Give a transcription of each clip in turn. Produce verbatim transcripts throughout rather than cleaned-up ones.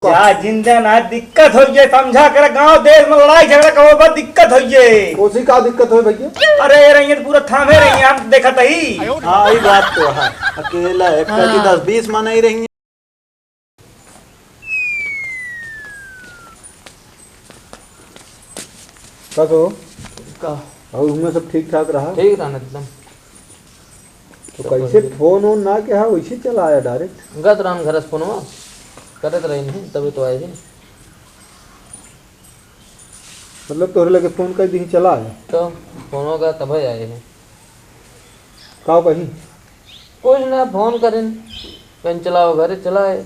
जा जिंदे ना दिक्कत होइ गए, समझा कर गांव देश में लड़ाई झगड़ा कबो बा दिक्कत होइ गए। कोसी का दिक्कत होइ भैया? अरे ये रहिए तो पूरा थामे रहिए, हम देखत ही। हाँ, ई बात तो है। अकेला एक हाँ। की दस बीस मनई रही। का तो? का? और हुआं सब ठीक ठाक रहा? ठीक रहन एकदम। तो सब कैसे बढ़िया। फोन वोन ना किहा, वैसे चला आया direct? गत रहन घर से फोनवा करत रही नहीं, तभी तो आए ही। मतलब तोहरे लगे फोन कर दी, चला आया? तो फोनवा का तभी आए ही। का कही? कुछ ना, फोन करिन, कहीं चलाओ घरे चलाए।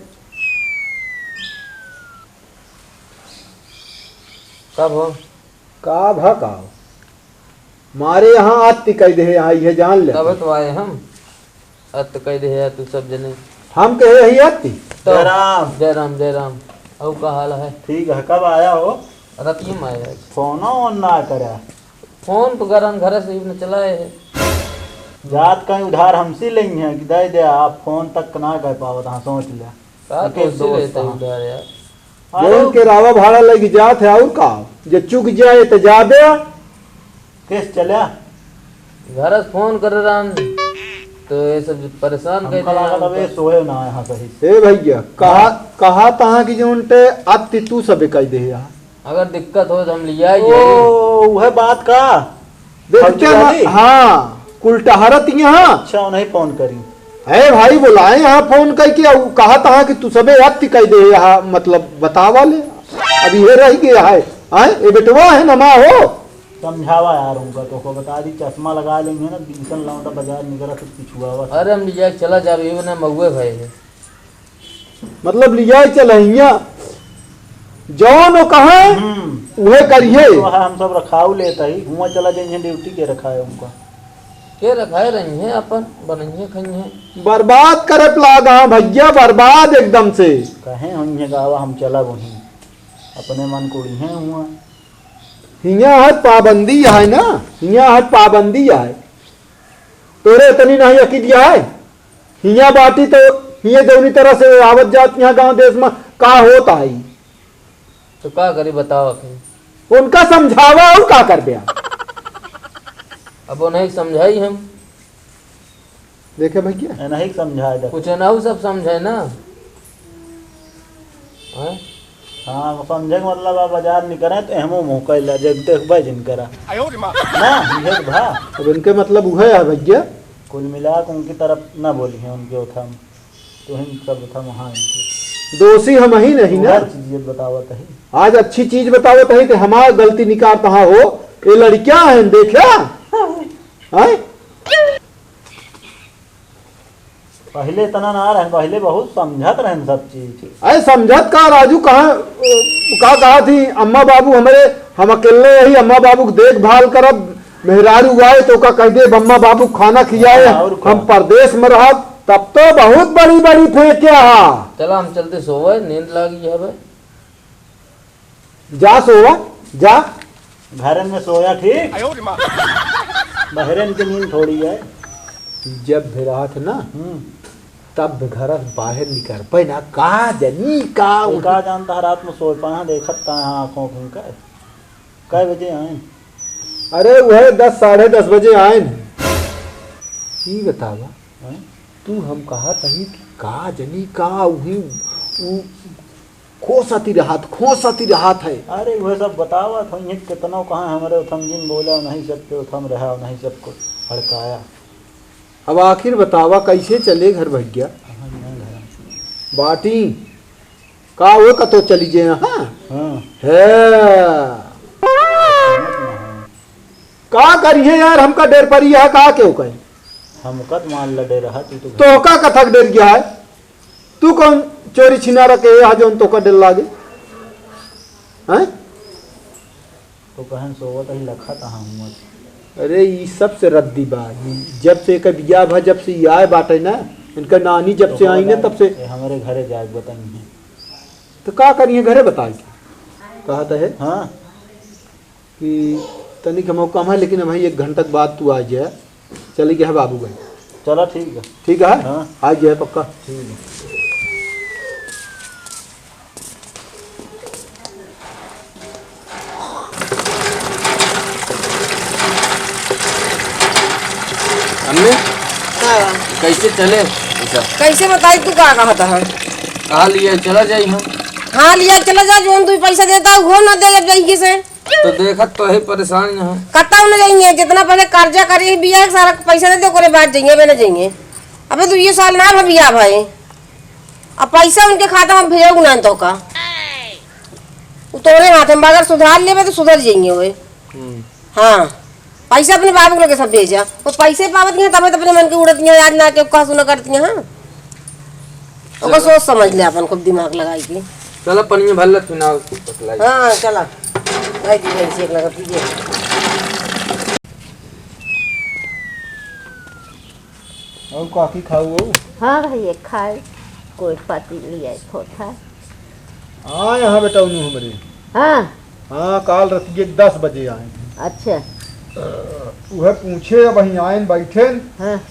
का भो? का भा का? मारे यहाँ अत्ति कह दे, यहाँ ये जान ले। तब तो आए हम। अत्त कह दे है तू सब जने। हम कहे यही अत्ति? तो जय राम। जय राम, जय राम। और का हाल है? ठीक है, कब आया हो? रतिये में आया है। फोनो ओन ना करा। फोन तो गरम घर से ही न चलाए है। जात कहीं उधार हमसे लेंगे हैं कि दे दे, आप फोन तक ना कर पावत, हाँ, सोच ले। का एक तो उसी दोस्त लेते हैं। उधार यार। अरे जौन के रावा भाड़ा लगी जात है, और का? जे चुक जाए तो जाबे। केस चल्या? घर से फोन करे रहन, तो ये सब परेशान कर हमका दिया लागत हमका। अबे सोए ना है, हाँ, सही से। ए भैया, कहा, हाँ। कहा तहाँ की जौन ते अत्ति तू सब कह दे यार। अगर दिक्कत हो तो हम लिया ही ओ, जाई। उहे बात का? देख फौजी क्या ना, वाली? हाँ, कुल टहरत यहाँ। अच्छा, उन्हें फोन करी। है भाई, बोलाए यहाँ फोन करके, उ कहा तहाँ कि तू सबे अत्ति कह दे यहाँ, मतलब, बतावा ले। अब ये रह गया है, आए, ये बेटवा है नमा हो। समझावा यार उनका, तो को बता दी, चश्मा लगा लेंगे ना, बीसन लौंडा बाजार निकला, कुछ पिछुआवा। अरे, हम लिया चला जाबे, ये ना महुए भाई है। मतलब लिया चल हियाँ, जौन वो कहे, हम्म। उहे करिए। तो है, हम सब रखाऊ लेता ही, हुआं चला जाइए, ड्यूटी के रखाए उनका। के रखाए रही हैं, अपन बनइए खाइए। बर्बाद करे लागा भैया, बर्बाद एकदम से। कहे हुइहे गावा, हम चला वहीं, अपने मन को उड़िहे हुआ। हियाँ है पाबंदी है ना, हियाँ है पाबंदी है। तोरे इतनी नहीं अकिल है। हियाँ बाटी तो हियाँ जौनी तरह से आवत जात यहाँ गाँव देश में का होत आई। तो का करी बताओ अखिन? उनका समझावा और का करबे? अब वो नहीं समझाई हम। देखे भैया? ए, नहीं समझाए दे। कुछ ना हो, सब समझे ना। हैं? हाँ, समझे के मतलब, आप बाजार निकरे तो एहमो मुँह कैला, जब देखबे जिनकरा। आयो रे माँ। ना, ये तो भा। अब इनके मतलब उहे है भैया। कुल मिला के उनकी तरफ ना बोली है, उनके उठा में। तो हम सब उठा में हाँ इनके। दोषी हम ही नहीं ना। हर चीज ये बतावत है। आज अच्छी चीज बतावत है कि हमार गलती निकार कहाँ हो। ये लड़कियां हैं, देखा? हैं? पहिले इतना ना रहन, पहिले बहुत समझत रहन सब चीज। अरे समझत का राजू, कहाँ, का कहा थी अम्मा बाबू हमरे, हम अकेले यही अम्मा बाबू के देखभाल करब, मेहरारू आए तो का कह दे अम्मा बाबू खाना खियाए, हाँ, और का? हम परदेश में रहब, तब तो बहुत बड़ी बड़ी फेंक्या हा। चला हम चलते सोवे, नींद लागी है भाई। जा सोवा, जा। घरन में सोया ठीक। आयो रे माँ। बहरन की नींद थोड़ी है। जब भी रात ना, हम्म। तब घर से बाहर निकर पे ना, का जनी का तो उठ- का जानता है रात में सोए पाए, देखत का है आँखों को उनका। कै बजे आए? अरे वह दस, साढ़े दस बजे आए न। ई बतावा, हैं? तू हम कहा तही कि का जनी का उही उ खोसती रहत, खोसती रहत है। अरे, वह सब बतावत होइहें, कितनो कहाँ हमरे उथम जिन बोला, नहीं सबके उथम रहा, नहीं सबको भड़काया। अब आखिर बतावा, कैसे चले घर भैया? कहाँ गया घर? बाटी, का वो कतो चली जे, हाँ? हाँ। है। का करिए यार, हमका डर परी है, का क्यों कहे? हमका तो मान ला डर रहा, तू तो तोहका कथक डर गया है? तू कौन चोरी छिनारा के यहाँ जौन तोका डर लागे? हैं? तो कहन सोवत ही लखा तहाँ हुआ। अरे, ई सबसे रद्दी बा। ई जब से एकर बियाह भा, जब से ई आए बाटे ना, इनकर नानी जब तो से आई ना, तब से ये हमरे घरे जाके बताई है। तो का करिए घरे बताई के? कहा तो है। हाँ। कि तनिक हमको काम है, लेकिन अबहीं एक घंटा के बाद तू आ जाए। चले गया है बाबू भाई। चला, ठीक है। ठीक है? हाँ। आ जाए पक्का। ठीक है। कैसे चले? ऐसा। कैसे बताई, तू का कहत है? कहा लिए चला जाई हम। हाँ, लिया चला जा, जोन तू पैसा देता, वो ना दे अब जाइए से। तो देखत तो है परेशान यहाँ। कतौ न जाइए, जितना पहले कर्जा करी बिया, सारा पैसा दे दे, ओकरे बाद जाइए, बे न जाइए। अबे तू ये साल ना भबिया भाई, अब पैसा उनके खाता में भेजो ना तो का, वो तोरे हाथ में, अगर सुधार लेबे तो सुधर जाइए वो। हम्म। हाँ, पैसा अपने बाबू के लगे सब भेजा। वो पैसे पावत नहीं, तबे तो अपने मन के उड़त नहीं, आज ना के कहा सुना करती हैं, हाँ। ओकर चलो। सोच समझ ले अपन, खूब दिमाग लगाई के। चलो, पनिया भर ले, तू ना बतलाई। हाँ, चला। भाई जी, भाई जी, एक लगा पीजिए। और काकी खाऊ हो? हाँ भाई, एक खाए, कोई पाती लिया, एक ठो खाए। हाँ, यहाँ बेटा, उन्हों हमरे। हाँ। हाँ, काल रतिये के दस बजे आए। अच्छा। उहे पूछे, अब वहीं आएन, बैठेन। हाँ।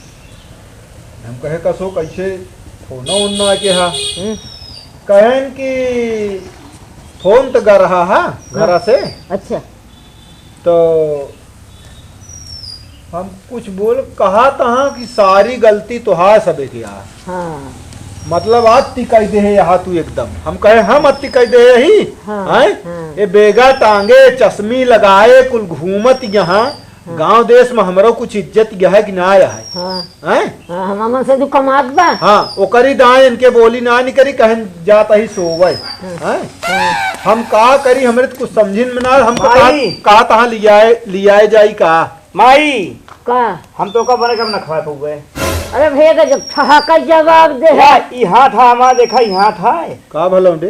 हम कहे, "कसो, कैसे फोन ओन ना के हा?" हम्म। कहेन कि फोन तो ग रहा हा, हाँ। घरा से। अच्छा। तो हम कुछ बोल, कहा तहाँ कि सारी गलती तोहार सबे के आ। हाँ। मतलब, अति कह दे है यहाँ तू एकदम। हम कहे, "हम अति कह दे है ही?" हाँ, हैं? हाँ। ये बेगा टांगे, चश्मी लगाए, कुल घूमत यहाँ। हाँ। गांव देश में हमरो कुछ इज्जत यह है कि ना है? हाँ। हैं? हाँ, हम हमन से तू कमात बा। हाँ, ओकरी दाएं इनके बोली ना निकरी, कहन जात ही सोवे। हाँ। हैं? हाँ। हम का करी, हमरे तो कुछ समझिन में ना, हम तो कहा, भाई। कहा तहाँ लियाए, लियाए जाई का? माई, का? हम तो का बने कम ना खवाए पउबे। अरे भैया का जब ठहाका जवाब दे। या, ई हाथ हा हमार, देखा, ई हाथ हा। का भला उंडे?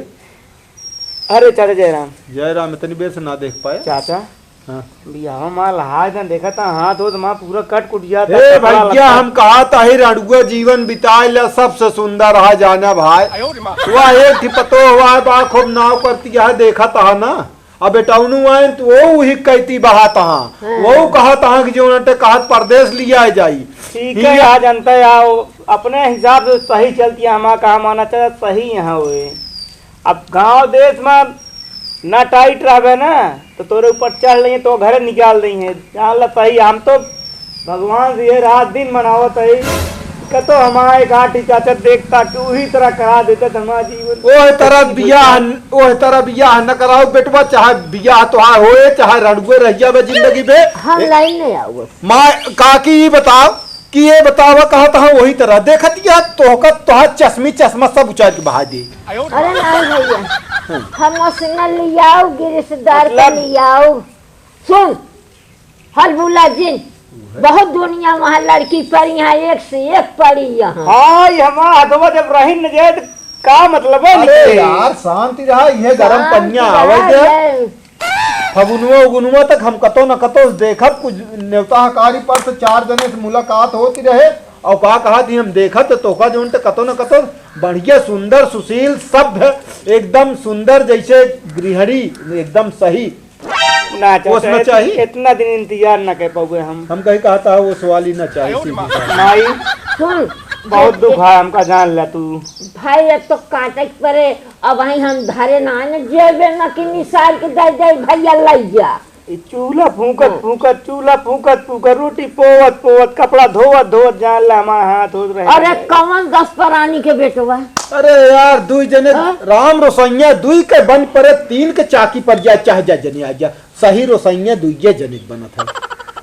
अरे चाचा जयराम। जयराम, इतनी बेर से ना देख पाए। चाचा, हाँ। बियाह माल हाय तन देखा था, हाथ होत माँ पूरा कट कुट जाता, ए कपड़ा भैया, लत्ता। हम कहा था ही रड़ुआ जीवन बिताए ला, सबसे सुंदर रहा जाना भाई। आयो रे माँ। वह एक ही पतो हुआ है, बा खूब नाव करती है, देखा था ना। अब बेटौनू आए तो वो ही कहती बहा तहाँ। हाँ। वो कहा तहाँ कि जो उन्हें कहा परदेश लिया जाई। ठीक है, हिया- यहाँ जनता है, आओ, अपने हिसाब से सही चलती है, हमारा कहा माना चला, सही यहाँ हुए। अब गांव देश में ना टाइट रहबे ना, तो तोरे ऊपर चढ़ लेंगे, तो घरे निकाल देंगे। जान ला सही, हम तो भगवान से ये रात दिन मनावत है, कतो हमारे गांठी चाचा देखता कि वही तरह करा देते तो हमारा जीवन ओह तरह बियाह, ओह तरह बियाह न कराओ बेटवा, चाहे बियाह तोहार होए, चाहे रड़ुए रह जाबे जिंदगी में। हम ए, लाइन नहीं आऊँ। माँ, काकी, ई बताओ कि ये बतावा, कहा तहाँ वही तरह देखत या तोहका, तोहार चश्मी चश्मा सब उचार के बहा दे। अरे नहीं भैया, हम ओसने लियाऊ, गिरिशदार के मतलब? लियाऊ। सुन, हलबुला जिन, बहुत दुनिया में लड़की पड़ी हैं, एक से एक पड़ी यहाँ। हाँ, ये हमारा हथवा जब रही न जाए तो का मतलब है अरे निकले? यार, शांति रहा, ये गरम शांति पनिया रहा, आवे दे। ये फगुनवा उगुनवा तक हम कतो न कतो देखब, कुछ नेवता हकारी पर से चार जने से मुलाकात होती रहे, और का कहा थी हम देखब तो तोका जोन त कतो न कतो बढ़िया, सुंदर, सुशील, सभ्य, एकदम सुंदर, जैसे गृहिणी, एकदम सही। ना चाचा, ओसना इत-, चाही? इतना दिन इंतजार ना कर पाउबे हम। हम कहीं कहा था ओसवाली ना चाही, सीधी बात। माई, सुन, बहुत दुख है हमका, जान ला तू। भाई, अब तो काटे के पड़े, अब वहीं हम धरे ना न जेबे न कि निसार के दे दे भैया लई जा। ई चूल्हा फूंकत हाँ। फूंकत, चूल्हा फूंकत फूंकत, रोटी पोवत पोवत, कपड़ा धोवत धोवत, जान ला हमार हाथ होत रहे। अरे कौन दस परानी के बेटवा? अरे यार, दुई जने हाँ? राम रोसैया दुई के बन पड़े, तीन के चाकी पर जाए, चाहे जा जने आ जा, सही रोसैया दुइये जने के बनत है।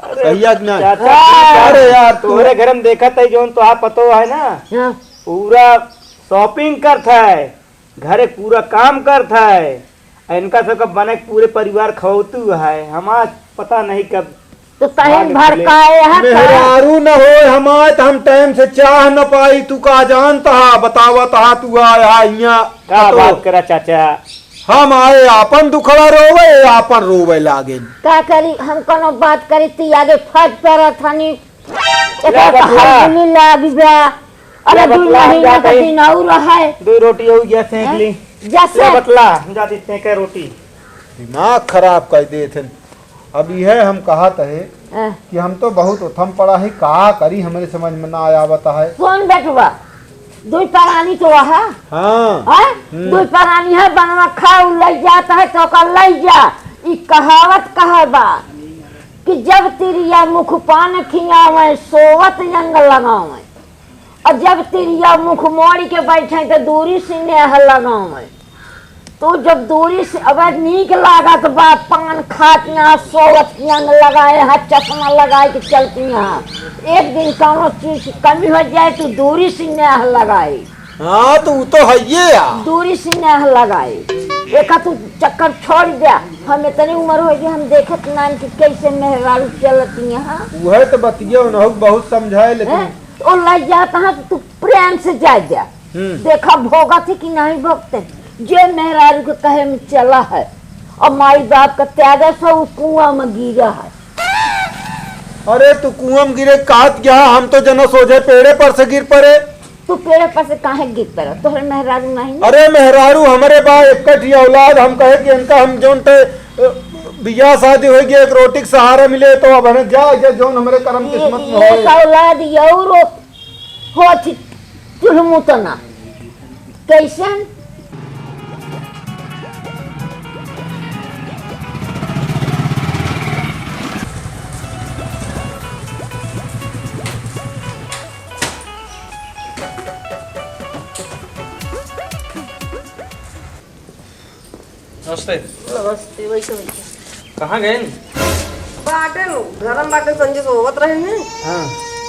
अरे सही है कि नहीं? चाचा, अरे यार, तू तोहरे घर में देखत है, जौन तोहार पतो है ना, हाँ। पूरा shopping करत है, घरे पूरा काम करत है, आ इनका सबका बने के पूरे परिवार खवतू है। हमार पता नहीं कब तो तहिन भाग भर निकले। का है, हाँ, का? मेहरारू न होए हमार, त हम time से चाह न पाई। तू का जानत हा, बतावत हा, तू आया हियाँ। का पतो? बात करा चाचा? हम आए आपन दुखड़ा रोवे, आपन रोवे लागे। का करी, हम कोनो बात करी ती आगे फट पड़त हनी। एकरा ले तो बटुआ। हलबुली लाग बा। अरे ले दुई बटुआ, हम महीना जाते का हैं। दिन और है। दुई रोटी हो गया, सेंक हैं? ली। जैसे ले बटला, हम जाते सेंके रोटी। दिमाग खराब कर देत हन। अब यह हम कहत है हाँ। कि हम तो बहुत उथम पड़ा है, का करी, हमरे समझ में ना आवत है। कौन बेटवा? दुई परानी तो वहा। हाँ। हाँ? हम्म। दुई परानी है, बनवा खाऊ लई जात है तो ओकर लई जा। ई कहावत कहे बा कि जब तिरिया मुख पान खियावे, सोवत अंग लगावे। जब तिरिया मुख मोड़ के बैठे तो दूरी से नेह लगावे। तू जब दूरी से, अबे नीक लागत बा, पान खातिया, सोवत किया लगाए हा, चश्मा लगाए के चलती हा। एक दिन कौनो चीज की कमी हो जाए तो दूरी से नेह लगाए। हाँ, तो उ तो हइये या। दूरी से नेह लगाए। एका तू चक्कर छोड़ दे। हम इतनी उम्र हो गई, हम देखत नान कि कैसे मेहरारू चलती हैं। उहे तो बतिया उनहु बहुत समझाए, लेकिन हैं? तो लग जाता है तो तू प्रेम से जा जा। हम्म। देखा भोगत है कि नहीं भोगते। जे मेहरारू के कहे में चला है और माई बाप का त्यागे से उ कुआं में गिरा है। अरे तू कुआं में गिरे कहत गया, हम तो जनो सोझे पेड़े पर से गिर पड़े। तू पेड़े पर से काहे गिर पड़ा? तोहरे मेहरारू नहीं? अरे मेहरारू हमरे बा, एक ही औलाद, हम कहे कि इनका हम जौन ते, अ, बियाह शादी होई गई, एक रोटी के सहारा मिले, तो अब हमें जा, जा जौन हमरे करम ये, किस्मत में ये होए। एक औलाद यौरो होत ही चुलमुतना। कैसन? नमस्ते। नमस्ते, बैठो, बैठो। कहाँ गए? बाटे न, घर में बाटे, संजय सोवत रहे हैं। हाँ।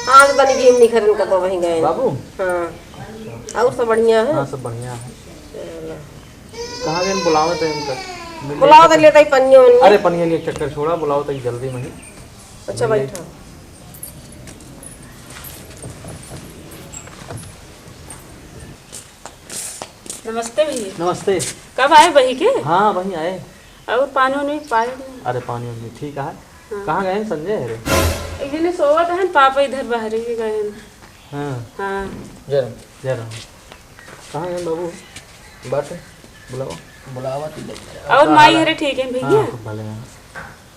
हाँ, तो तनी गेम निखरन का तो वहीं गए। बाबू? हाँ। और सब बढ़िया है? हाँ, सब बढ़िया है। चलो। कहाँ गए? बुलावत है उनका। मिल बुलावत लेते ही पनिया वनिया। अरे, पनिया नहीं, एक चक्कर छोड़ा, बुलावत है जल्दी में ही। अच्छा, मिल बैठो। नमस्ते भैया। नमस्ते। कब आए बही के? हाँ, वहीं आए। और पानी उनी पाए नहीं? अरे, पानी उनी ठीक है। हाँ। कहाँ गए हैं संजय? अरे। इन्हें सोवत है, पापा इधर बाहर ही गए हैं। हाँ। हाँ। जय राम। जय राम। कहाँ गए बाबू? बात है। बुलाओ। बुलावा तो ले। और माई हरे ठीक है भैया? हाँ, खूब भले हैं।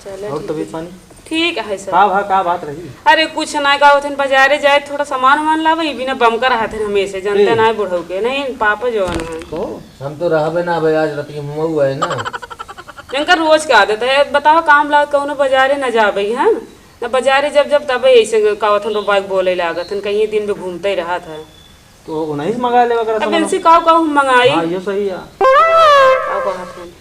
चलो, और ठीक तबीयत है। पानी? ठीक है सर। का भा, का बात रही? अरे कुछ ना, का होतन बाजारे जाए, थोड़ा सामान वामान लावे, ई बिना बमका रहत हन हमेशा, जानते ए। ना है बुढ़ऊ के, नहीं पापा जवान है। तो? हम तो रहबे ना भाई, आज रात के मुँह है ना। इनका रोज के आदत है, बताओ काम ला कौनो बाजारे ना जाबे है, ना बाजारे जब जब तबे ऐसे का होतन रो बाइक बोले लागत हन, कहीं दिन में घूमते ही रहत है। तो उन्हीं से मंगा लेवा करा अब सामान। इनसे काऊ काऊ हम मंगाई? हाँ, यो सही है। काऊ कहत हन?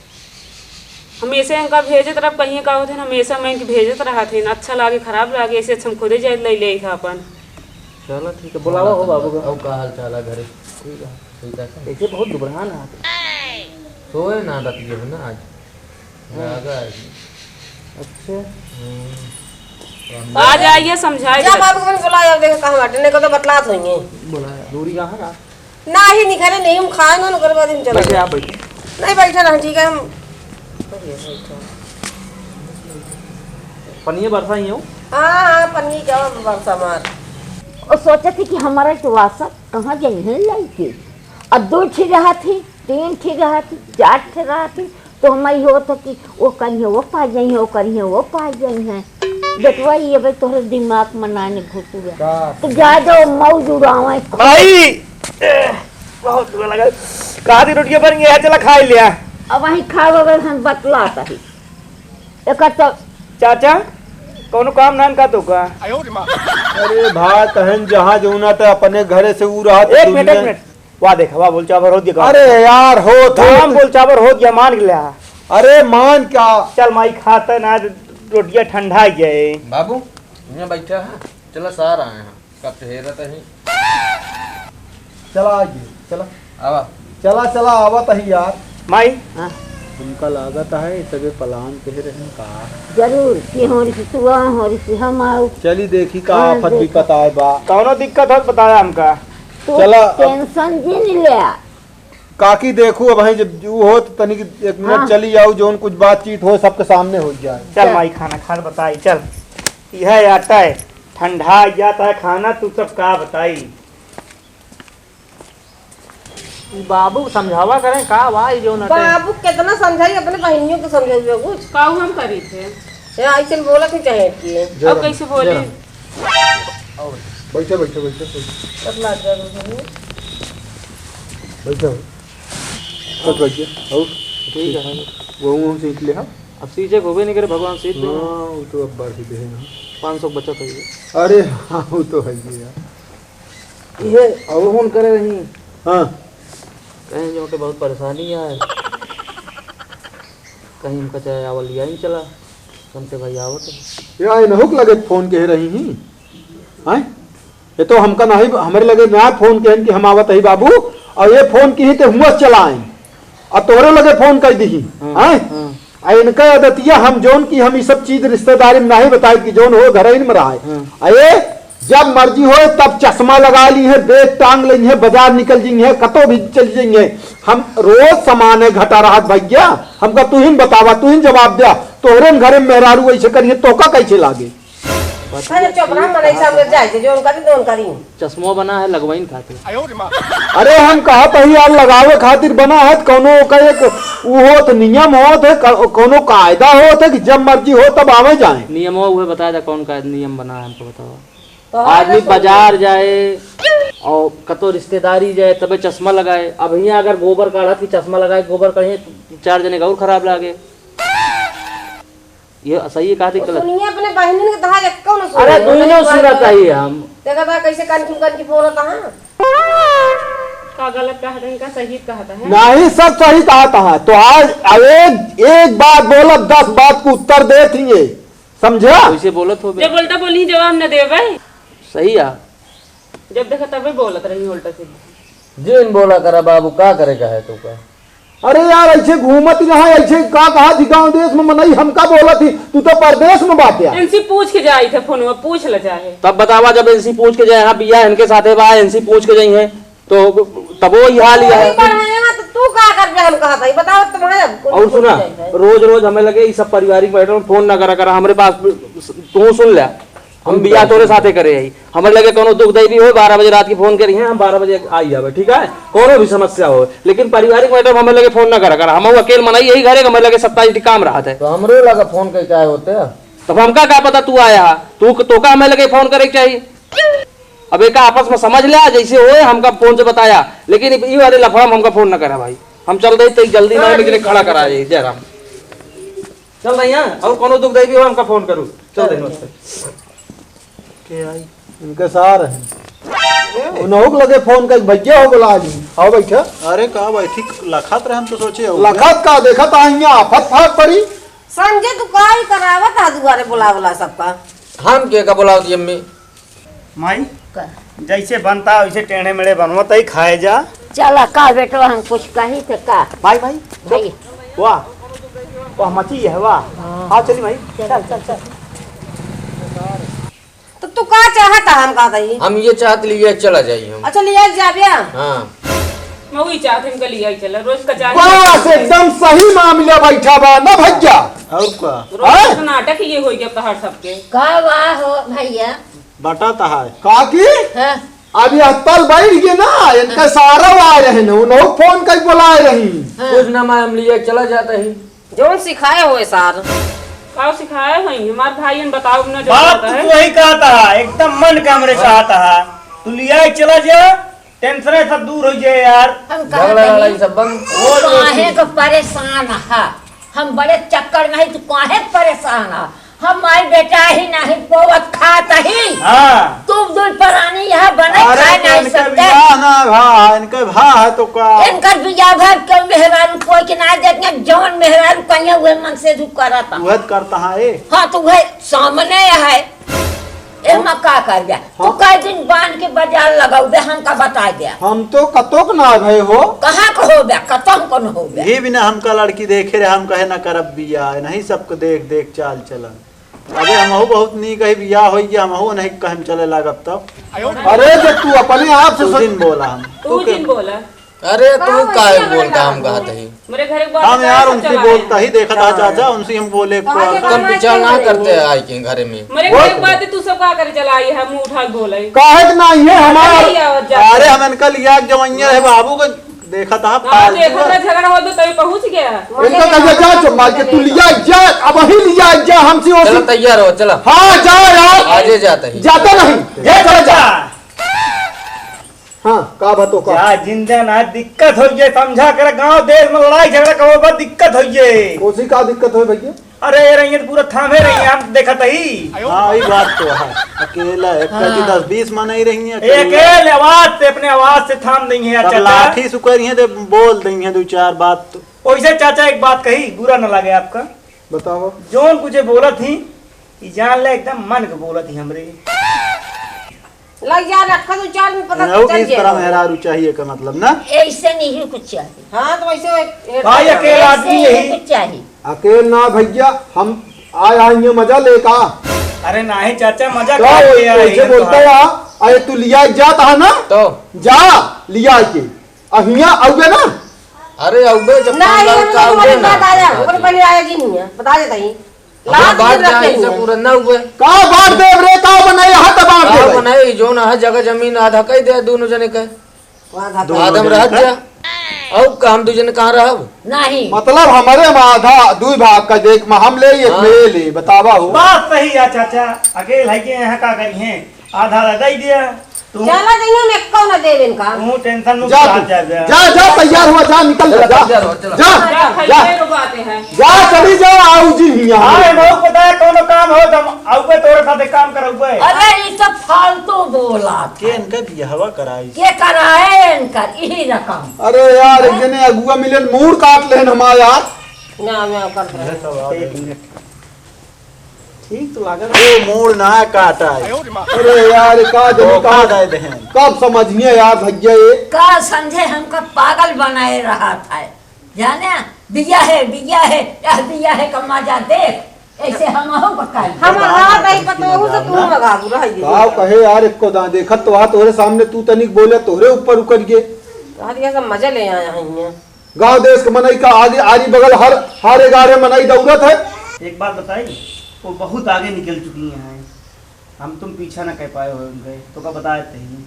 हमेशा इनका भेजत रह, कहीं का होत हन, हमेशा मैं इनके भेजत रहत हन। अच्छा लागे, खराब लागे, ऐसे अच्छा हम खुदे जाए ले ले था अपन। चलो ठीक है, बुलावा हो बाबू को। और का हाल चाल है घरे? ठीक है। ठीक है। ऐसे बहुत दुबरान है। सोए ना रतिया में ना आज। हाँ। ज्यादा है। अच्छा। हम्म। आ जाइए, समझाए जा दे। बाबू को बोला, अब देखो कहाँ बाटे, नहीं को तो बतलात होंगे। बोला है। दूरी कहाँ का? ना ही निखरे नहीं, हम खाए ना, ओकर बाद हम चले बैठे, जाए। आप बैठे। नहीं, बैठे रह, ठीक है, हम पनिया बरसा ही हो। हाँ, हाँ, पनिया क्या बरसा मार। और सोचे थे कि हमारा तो वासा कहाँ जाई है लइके। अब दो ठी रहा थी, तीन ठी रहा थी, चार ठी रहा थी, तो हम ई होत कि वो करिहे, वो पा जाइहे, वो करिहे, वो पा जाइहे। बेटवा, ये बे तोहरे दिमाग में ना ने घुसुआ। का? तो जा दो, मौज उड़ावे। भाई, बहुत बुरा लगा। कहा थी रोटियां बन गया, चला खा ही लिया। अब वहीं खाओ, अगर हम बतलात ही। एकर तो चाचा, कौनो काम नाम का तो का? अरे भाई, तहन जहाँ जौना त अपने घरे से ऊ रहत एक मिनट, एक दुनिया। मिनट। वाह, देखा, वाह, बोल चाबर हो दिया। अरे यार, हो तो काम बोल चाबर हो दिया, मान गया। अरे मान क्या? चल माई, खाता ना, रोटियां ठंडा गए। बाबू, यहाँ बैठा है, चला सार आए हैं, कब से हेरत ही। चला आइए, चला। आवा। चला, चला, आवत ही यार। माई। हाँ। तुमका लागत है, सबे पलान कह रहे हैं का? जरूर, कि होरी से तू आ, होरी से हम आओ। चली देखी का हाँ, आफत देखा। विपत आए बा। कौनो दिक्कत हो तो बताया हमका। तू चला, अब tension जिन ल्या। काकी देखू, अब भाई जब ऊ हो तो तनिक एक मिनट हाँ। चली आऊ, जौन कुछ बातचीत हो सबके सामने हो जाए। चल चल। माई, खाना खान बताई, चल। यह आटा है, ठंडा जाता है खाना, तू सब का बताई। ई बाबू समझावा करें, का बा ई जौन अटे? बाबू कितना समझाई, अपने बहनियों को समझाई कुछ। काऊ हम करी थे? ये ऐसे बोला थे चाहे कि जय अब राम, कैसे बोली? जय राम। बैठे, बैठे, बैठे, बैठे। बतला दे रही हूँ। बैठे हो। सब बैठे। और? ठीक है। वो हम सीख ले, हाँ? अब सीखे को भी नहीं करे, भगवान सीख ले। हाँ, वो तो अब बात ही है ना। पाँच सौ बचत है ये। अरे हाँ, वो तो है ही यार। ये और फोन करे रही। हाँ। कहीं जो के बहुत परेशानी है, कहीं हमका चाहे आवल लिया ही चला, सुनते भाई आवत है। या इनहू के लगे फोन कहे रही ही। हैं? ये तो हमका नहीं, हमरे लगे ना फोन कहन कि हम आवत ही बाबू, और ये फोन की ही ते हुआ चलाएं, और तोहरे लगे फोन कर दी। हाँ, हैं? हाँ। आ इनका आदतिया हम जौन की हम ई सब चीज रिश्तेदारी में नहीं बताए कि जौन हो घर ही में रहे। हाँ। आ ये जब मर्जी हो तब चश्मा लगा ली है, बैग टांग ली है, बाजार निकल जी है, कतो भी चल जी है। हम रोज सामान है घटा रहत भैया, हमका तू ही बतावा, तू ही जवाब द्या, तोहरे घरे में मेहरारू ऐसे करिए, तोका कैसे लागे? अरे चुप रह, मनई सामने जाए के जौन करी तौन करी। चश्मो बना है लगवाइन खातिर। अरे हम कहत ही यार लगावे खातिर बना है, कौनो का एक उ होत नियम होत है, क-, कौनो कायदा होत है कि जब मर्जी हो तब आवे जाए। नियमो उहे बताए दा, कौन का नियम बना है हमको बताओ। तो आदमी बाजार जाए और कतो रिश्तेदारी जाए तबे चश्मा लगाए। अब हियाँ अगर गोबर काढ़त की चश्मा लगाए, गोबर कहीं चार जने का और खराब लागे। ये सही है, कहा थी गलत? सुनिए, अपने बहिनिन के तहा एक कौन सुनिए? अरे, दुइनो सुनत ही हम। देखा था कैसे कनखी कनखी बोलत हा। का गलत कहा था, इनका सही कहा था, है? नहीं, सब सही कहा था। तो आज एक, एक बात बोलब, दस बात को उत्तर देत ही है, समझा? वैसे बोलत हो बे। जब बोलता बोली जवाब न देवे। सही है। जब देखा तबे बोलत रही उल्टा सीधा। जिन बोला करा बाबू, का करे का है तू का? अरे यार, ऐसे घूमत ही रहा, ऐसे का कहा थी गाँव देश में मनई, हमका बोलत ही, तू तो परदेश में बात है। इनसे पूछ के जाई थे फोन में, पूछ ले चाहे। तब बतावा, जब इनसे पूछ के जाए, हाँ, बिया इनके साथे बा, इनसे पूछ के जाई है, तो तबो ही हाल ही है। पढ़ाए हैं, तो तू का कर बे, हम कहा था, ये बताओ तुम्हारे अब कौन और सुना, पूछ जाए है? रोज रोज हमें लगे, ये सब पारिवारिक मैटर में फोन ना करा करा, हमारे पास तू सुन ले। हम बिया तोरे साथे करे हई। हमरे लगे कौनो दुख दई भी होए, बारह बजे रात की फोन करी है, हम बारह बजे आई जाबे, ठीक है? कौनो भी समस्या होए, लेकिन पारिवारिक मैटर में हमरे लगे फोन ना करा कर। हम अकेल मनई यही घरे, हमरे लगे सत्ताईस टी काम रहत है। तो हमरो लगे फोन कई काहे होते? तब हमका का पता तू आया हा? तू, तोका हमें लगे फोन करे के चाही। अब एका आपस में समझ लिया, जैसे होए हमका फोन से बताया, लेकिन ई वाले लफड़ा में हमका फोन ना करा भाई। हम चल दे तो जल्दी ना, लेकिन खड़ा करा जाए जयराम। चल रही हैं, और कोनो दुख दई भी हो, हमका फोन करू। चल रही, नमस्ते। के आई? इनके सार हैं। ए। उनहु के लगे फोन कर, "भैया हो, बुला ली, आओ बैठा।" अरे का बैठी, लखत रहे, हम तो सोचे हो लखत का देखत आ, हियाँ आफत फाट पड़ी। संजय, तू का ही करावत हा दुआरे बुलावला सबका? हम के का बुलावत अम्मी? माई, का? जैसे बनता वैसे टेढ़े मेढ़े बनवत ही, खाए जा। चला का बेटवा, हम कुछ कही थे का? भाई, भाई, भाई। वाह, वाह, मची है, वाह। हाँ। हाँ, चली माई, चल, चल, चल। तो तू का चाहत है, हम कहत ही? हम ये चाहत लिए चला जाई हम। अच्छा, लिया जाबिया? हाँ। मैं वही चाहत हूँ, इनका लिया ही चला, रोज का चाहत बस, हूँ। एकदम सही मामला बैठा बा ना भैया। और का? रोज हाँ? का नाटक ये हो गया तहार सबके। का वाह हो भैया? बटा तहार। का की? हाँ। अब यह तल बैठ गए ना, इनका सारा आए रहे ना, उन्हों फोन कर बुलाए रही। हाँ। कुछ ना मालूम, लिए चला जाता ही। जौन सिखाए होए सार। का सिखाए होई? हमार भाई ने बताओ ना जो बात होता है। तू वही कहता है, एकदम मन का हमरे चाहता है। तू लिया चला जा, टेंशन है सब दूर हो जाए यार। हम झगड़ा कहत लड़ाई हई, सब बंद। तू काहे का परेशान है? हम बड़े चक्कर में है, तू काहे परेशान है? हम माई बेटा ही नहीं पोवत खात ही। हाँ। तू दुई परानी यहाँ बने अरे खाए तो नहीं इनका सकते। बियाह ना भा, इनका भा है तो का? इनकर बियाह भर के मेहरारू कोई के ना देख, जौन मेहरारू कहिया हुए मन से तू करत। वह करता है ए। हाँ, तो वह सामने है। एमा का कर गया? तू हाँ। कई दिन बांध के बाजार लगाऊ बे, हमका बता गया। हम तो कतोक ना भय हो। कहाँ का हो बे? कतोक कौन हो बे? ये बिना हमका लड़की देखे रहे, हम कहे ना करब बियाह, नहीं सबको देख देख चाल चलन। अबे हमहू बहुत नीक है, बियाह होई गया, हमहू नहीं कहे में चले लागब तब। अरे जब तू अपने आप से तू सोच जिन बोला हम। तू तू के जिन बोला। अरे तू का काहे होई बोलता हमरा हम कहत ही? मेरे घर के बात हम यार उनसे बोलता ही देखा था चाचा, उनसे हम बोले को कम विचार ना करते आए के घरे में। मेरे घर के बात तू सब का करे चला आई है, मुंह उठा के बोले। काहे के ना ये हमारा नहीं आवत जात। अरे हम इनका लिया जवैया है बाबू को देखा था, हाँ, फालतू देखा था, है। झगड़ा हो तो तभी पहुंच गया। इनका कहा जा चुप मार के तू लिया जा, अब वही लिया जा हमसे वो चलो तैयार हो, चलो। हाँ, जा यार। आजे जाता ही। जाता नहीं, जा, चला जा। हाँ, का बा तोका? जा जिंदा ना, दिक्कत होइ गए, समझा कर गांव देश में लड़ाई झगड़ा कबो बा, दिक्कत होइ गए। कोसी का दिक्कत होइ भैया? अरे, ये रही है तो पूरा थामे रही है, हम देखत ही। हाँ, ई बात तो है। अकेला है, हाँ। कभी दस बीस मनई रही है, अकेला। अकेले आवाज से, अपने आवाज से थाम देंगे, तब चाचा। लाठी सुकरी है, तो बोल देंगे दो चार बात तो। वैसे चाचा, एक बात कही, बुरा न लगे आपका। बताओ। जौन कुछ बोलत ही, ई जान ले, एकदम मन के बोलत ही हमरे। लग जा, रखा दो चार में पता रहू चल कि इस तरह जाएगा। मेहरारू चाहिए का मतलब ना? ऐसे नहीं कुछ चाहिए। हाँ, तो वैसे एक भाई, अकेला ऐसे आदमी नहीं यही। कुछ चाहिए। अकेल ना भैया, हम आए आएंगे मजा ले का। अरे नहीं चाचा, मजा का करके वै-, आए वैसे हैं बोलता तो। है, अरे तू लिया जाता है ना? तो? जा, लिया के। अहिया आउबे ना? अरे आउबे, जब नहीं, पागल हम का तो आउबे तुम्हारी ना? बात आया, ओकर पहले आया जी नहीं है, बता देता ही। अब लास्ट बांट दिन जा, रखेंगे। इसे पूरा ना हुए। का बांट देब रे, का बनाई, हाथ बांट का देब। बनाई, जो ना है जगह जमीन आधा कह दे दोनों जने के। आधा आधा में रह जा। और का हम दू जने कहाँ रहब? नहीं। मतलब हमारे में आधा, दुई भाग का देख, में हम ले, एक हाँ। में ये ले, बतावा हो। बात सही है चाचा, अकेल है के यहाँ का करी हैं, आधा आधा दे दिया। तू चला जइयो, हम एक्को न देब इनका। तू टेंशन मत जा, जा, तू। जा, जा, जा, तैयार हुआ, जा, निकल जा, जा, जा, तैयार हो, चलो। जा, जा, जा। खइए लोग आते हैं। जा, चली जा, आऊ जी हियाँ। हाँ, ए, बहुत पता है, कौनो काम हो, तो आउबे तोरे साथे काम करउबे। अरे, ई सब फालतू बोला। के इनका बियाहवा कराई? के कराए इनका, यही रकम। अरे यार, एक जने अगुआ मिलन, मूड़ काट लेन हमार यार। ना, मैं कर रहा हूँ। एक मिनट। ठीक तो लागत है। वो मूड़ ना काटा है। अरे यार, का जनी धोखा का दे देहें। कब समझिए यार भैया ये? का समझे, हमका पागल बनाए रहा था। जाने, बिया है, बिया है, यह बिया है का मजा देख। ऐसे हम हो बकाई। हम रात आई पतोहू से तू मगाबू रह गई। का कहे यार, एको दां देखत तो हा तोहरे सामने, तू तनिक बोले, तोहरे ऊपर उकड़ गए। तोहर ये सब मजा ले आया है यहाँ। गांव देश के मनई का आगे आरी बगल हर, हर एगारह मनई दौड़त है। एक बात बताई, वो बहुत आगे निकल चुकी हैं, हम तुम पीछा न कर पाए हो उनके, तो का बताए थे ही।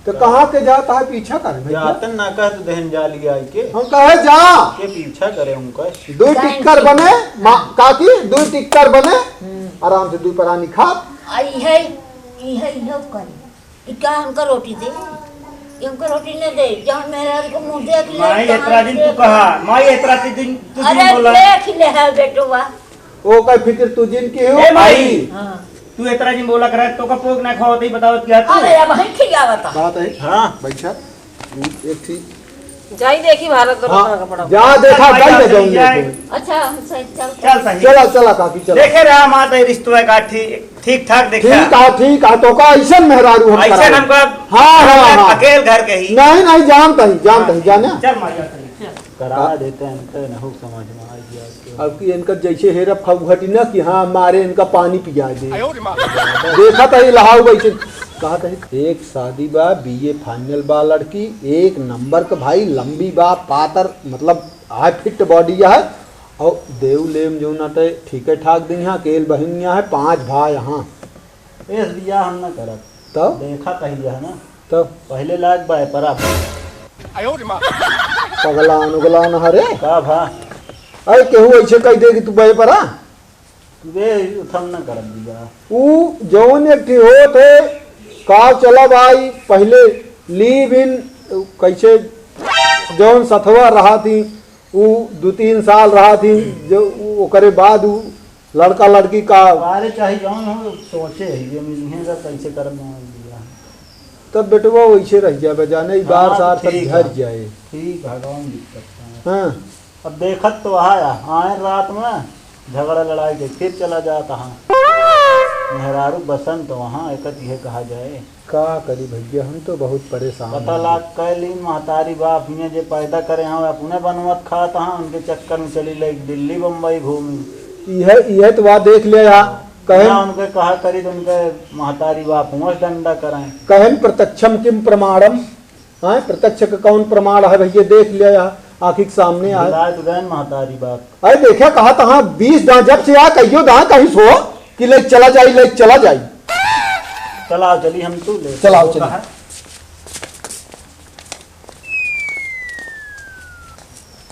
तो कहाँ के जाता है पीछा करे भैया? जातन ना कह तू दहन जा लिया आई के। हम कहे जा। के पीछा करे उनका। दो टिक्कर बने, मा-, काकी, दो टिक्कर बने, हम्म। आराम से दो परानी खा। आई है, ई है, ई है करी। ई का हमका रोटी दे? ई हमका रोटी न दे। जहाँ मेहरारू को मुँह देख ले, माई, तहाँ एतरा दिन तू देख कहा, ले। माई, एतरा दिन तू अरे, दिन बोला। देख ले है बेटवा। ओ का फिक्र तू जिन की हो, ए माई। माई। हाँ। तू एतरा दिन बोला करे, तो का पोक ना खाओ, तो ही बताओ क्या तू? अरे, अब हम खियावता। बात है। हाँ। बैठा। एक ठीक। जाई देखी भारत हाँ। कहाँ का पड़ा। जा देखा, चल भाई, जाई ना चल जाऊंगे जाए। तू। अच्छा, हम सही चल। चल सही। चला, चला काकी, चला। देखे रहा माता रिश्तवा का ठीक। ठीक ठाक देखा। ठीक आ, ठीक आ, तो का ऐसन मेहरारू हम ऐसन कराई। हमका हाँ, हाँ, अकेल, हाँ। अकेल घर के ही। नहीं, नहीं, जानता ही, जानता ही, हाँ, जाने। चल मार, चल, चल। करा देते हैं, इनका नहु समझ में आ गया कि अब कि इनका जैसे हेरा फगुहटी ना कि हाँ, मारे इनका पानी पिया दे। आयो रे माँ। देखा था ये लहाऊ भाई से, कहा था एक शादी बा, बीए फाइनल बा लड़की, एक नंबर का भाई, लंबी बा, पातर, मतलब हाई फिट बॉडी है, और देव लेम जो ना ते ठीक ठाक दिन है, अकेल बहिन यहाँ है, पाँच भाई यहाँ। एस बियाह हम ना करब। तब? देखा कही है ना। तब? पहले लाग बाय परा। पगलान उगलान हरे। का भा? अरे केहू ऐसे कह दे कि तू बाय परा? तू बे उठम ना करब बियाह। ऊ जौन एक ठे होत है, का चला भाई, पहले live in कैसे जौन सथवा रहा थी, ऊ दो तीन साल रहा थी, जो ऊ ओकरे बाद ऊ लड़का लड़की का अरे चाहे जौन हो, सोचे है, ये मिलिहे का कैसे करब ना बियाह। तब बेटवा वैसे रह जाबे, जाने ई बार हाँ, सार तक ठीक झर है। जाए। ठीक है, कौन दिक्कत है? हाँ। अब देखत तो आया, आए रात में, झगड़ा लड़ाई के, फिर चला जाता हाँ। मेहरारू बसंत वहाँ, एक यह कहा जाए। का करी भैया, हम तो बहुत परेशान पता हैं। लाग कै लीन महतारी बाप हियाँ जे पैदा करे हैं, अपने बनवत खात हैं, उनके चक्कर में चली ले दिल्ली बम्बई घूमी। इहे, इहे तो बात देख ले यहाँ, कहन ना उनके कहा करी तो उनके महतारी बाप हुआं से डंडा कराएं। कहन प्रत्यक्षम किम प्रमाणम, हाँ, प्रत्यक्ष का कौन प्रमाण है भैया, देख ले यहाँ, आँखी के सामने आए। भुलाए तो गए महतारी बाप। अरे देखा कहा तो हाँ, बीस दाँ जब से आ कहियो दाँ कहीं सो कि ले चला जाई, ले चला जाई। चलाओ चली हम तू ले। चलाओ चली। कहा?